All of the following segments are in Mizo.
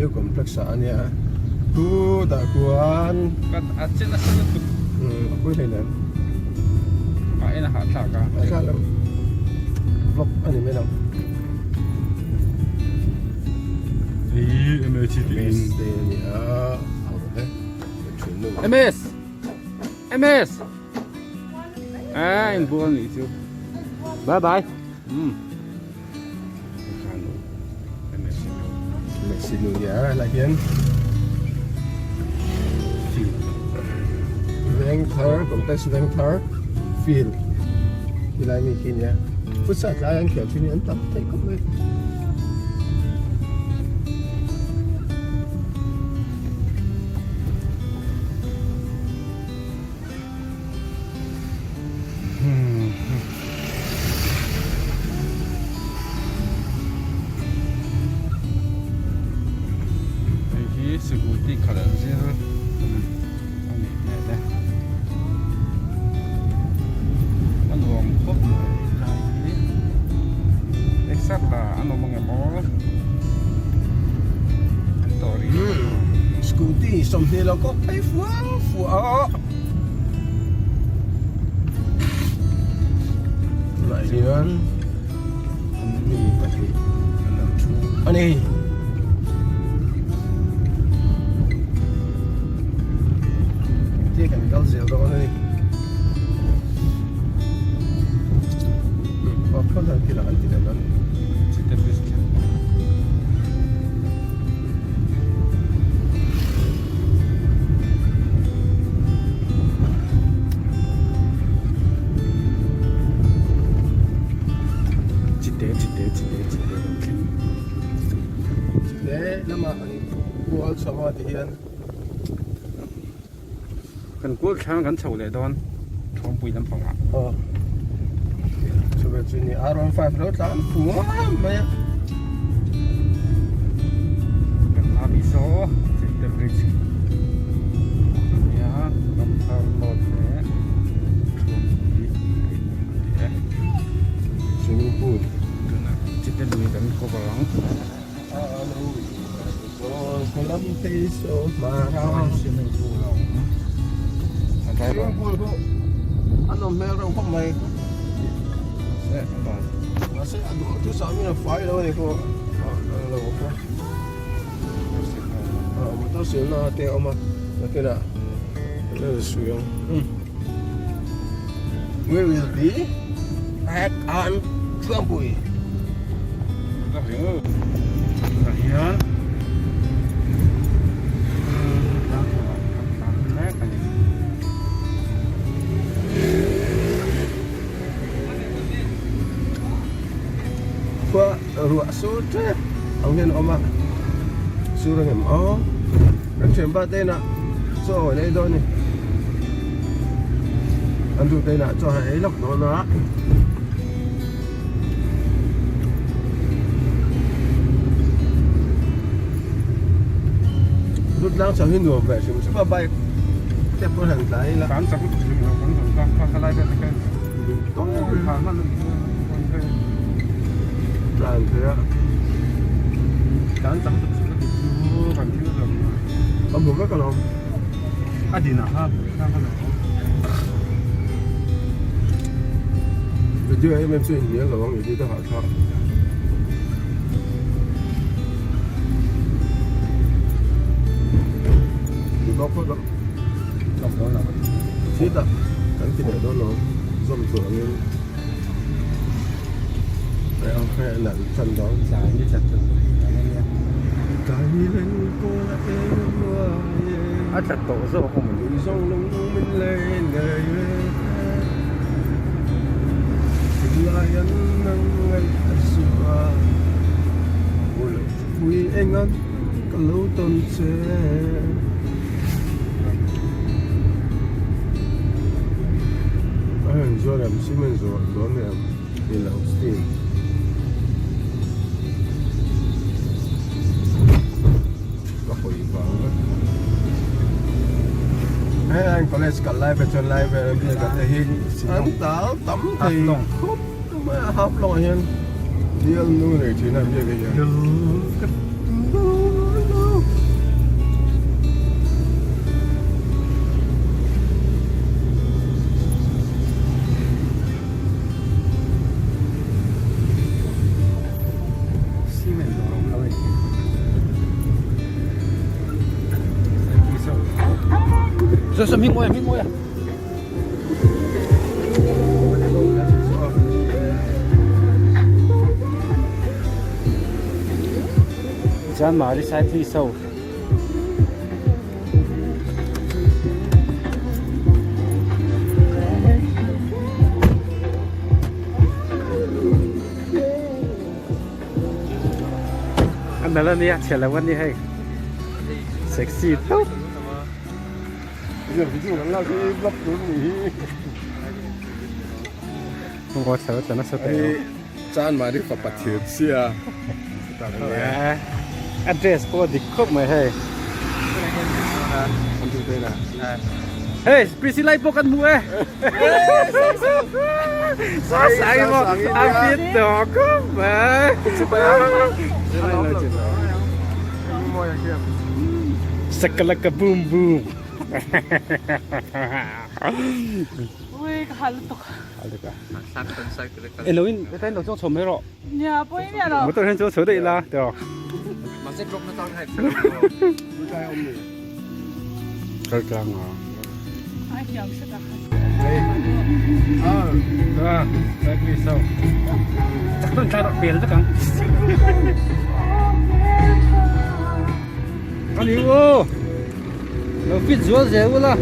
New complex ah a nia khutah khuan Kan a che nasa lutuk. Umm a pui hleinem. A en a hahthlak a. Hahthlak lo. Vlog a ni mai lo. Hei MH tih in. MS te a ni a a awm e. Thin nu. MS! MS! A inbual nih chu. Bye bye. Umm. Messi nu nia helai hian Vengthar complex Vengthar field tilai mi khi nia futsal tlai an khel thin hi an tam thei khawp mai. Hei hi sikul tih khalh an zir a nih hmel e. A nuam khawp mai lai hi. Exact lah an awm ang em aw. An tawh rih. Scooty 20 lo kawk phei fual fuah a. Tunah hian mi pahnih an lo thu a ni. Engtia kan kal zel dawn a ni. Chite chite chite chite kan thleng. Chite lamah an kual chho a tihian. Kan kual thlang kan chho leh dawn Thawmpui lampang ah. Aw. Chuvei chu ni R15 lo tlan fuam mai a. Kan hma bih saw Chite bridge ania Ramthar road leh Thuampui a in a ni e. Swimming pool. Tunah Chite lui kan cover ang. We will be back on Thuampui. Khua ruah sur tep ang hian a awm a sur ang em aw kan thianpa te inah chaw an ei dawn a ni an duh te inah chaw han ei lawk dawn a. Lut tlang chho hi nuam ve hrim hrim a bike te pawh han tlai ila. Kan chak lutuk hrim lo kan rawn kak kha khalai vel te khan duh tawk kha hman a ni tlan thei a. Kan chak lutuk hrim lutuk chu kan thil zawrh A hmu vek alawm. A din ah kha kha kha lo awm. Video em em chu inhnial lo ang edit a hahthlak. Ti bawk phawt a. Chak dawn lo. Chutah kan ti leh dawn lo zawm tur angin hei ang hei a nalh tan dawn. Tlai ni tlat chu a nia. Tlai ni leng pawl a eng hnuai e. A tlat tawh zawk a mawni. Tui zawng lung min lei ngei e. Tunlai an nang ngaih a zua. Ulh pui engan ka lo tawn che. A han zuar em cement zawh dawn em ni lo steel. Ka hawi vang vek. Hei an college kal lai ve chuan lai vel an biak te hi an tal tam thei khawp mai a half long ah hian bial nu nei thin a an biak hi hian. Saw saw hming mawi a hming mawi a. Chanmari cyclist ho. A nalh a nia chhe lo a ni hei sexy tawp. A dress pawh a dik khawp mai hei. Hei Priscilla pawh kan hmu e. Sang emaw a fit tawh khawp mai. Sakalaka boom boom. Ui ka hal lutuk. Hal lutuk a. Elo in hetain lo chuang chho mai rawh. Nia pawi miah lo. Motor hian chuang chho daih ila tiraw. Mahse drop na tang hai. Kal tlang a. Ai hiam hret a. Ah, cyclist ho. Chak tawn thlai rawh pel vek ang. Ani u. Lo fit zual zel ula.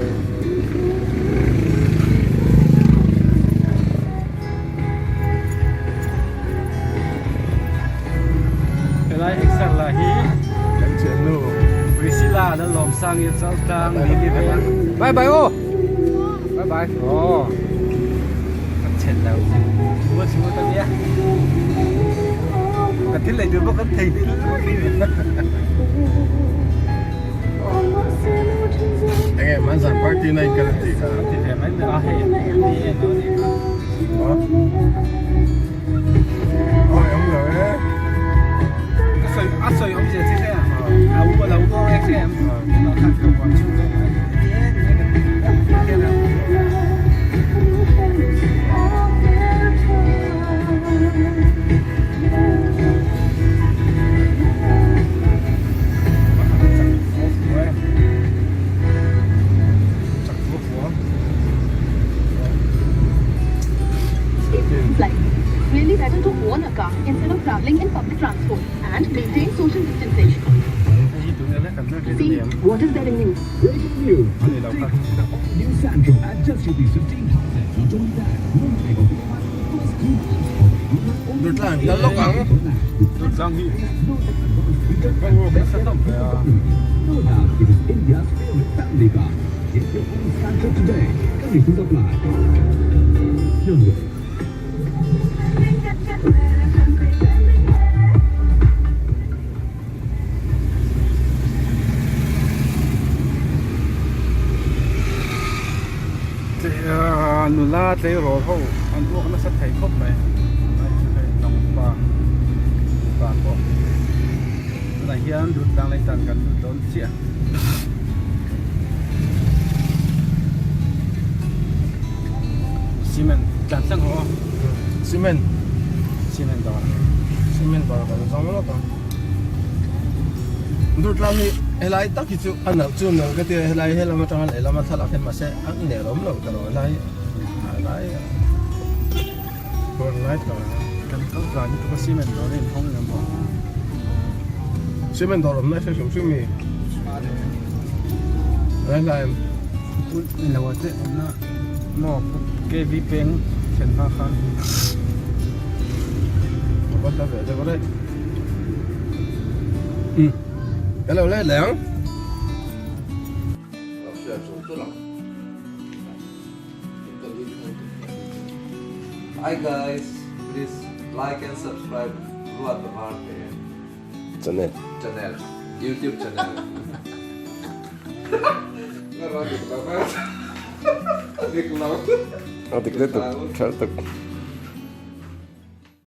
Helai exer la hi Kan thiannu Priscilla la lawm sang i chal tlang ni ni ve bye bye aw bye bye aw kan chen lo chu a chu ta nia kan thil lei tur bawk kan thei Enge manzan party na in kal an tih kha. Ti ve mai mai a hei ni e no ni kha. Oi awm lo e. A sawi a sawi awm zia chi hle a. A u a lo bawk e hle em. Lo khan ka buai chu chu. Ni e ni e kan ti hian a. Really better to own a car instead of travelling in public transport and maintain social distancing. See what is there in news. Breaking news. New Santro at just rupees 15,000. Not only that, no type of first 2 months of Durtlang kal lawk ang. Durtlang hi. No doubt it is India's favorite family car. Get your own Santro today. Conditions apply. Hyundai. Nula tleirawl ho an uak nasa thei khawp mai tunlai chu hei naupang mipa pawh tunah hian lut tlang leh tan kan lut dawn chiah cement tlan tlang ho aw cement cement dawr cement dawr kan zawng lawk ang dur tlang hi helai tak hi chu a nalh chu nalh ka ti a helai helam atanga lehlam a thlalak hian mahse a nel awm lo ta lo helai helai Kawr lai tawh kan kal tlan hi chu cement dawr a inhawng em aw cement dawr awmna hre hrim hrim mi helai hlai em lo a te awmna maw KV peng thlen hma khan a va hla ve deuh rei hello le leng Hi guys, please like and subscribe Ruat Varte Channel. Channel, YouTube channel. A dik le tuk, tha tuk.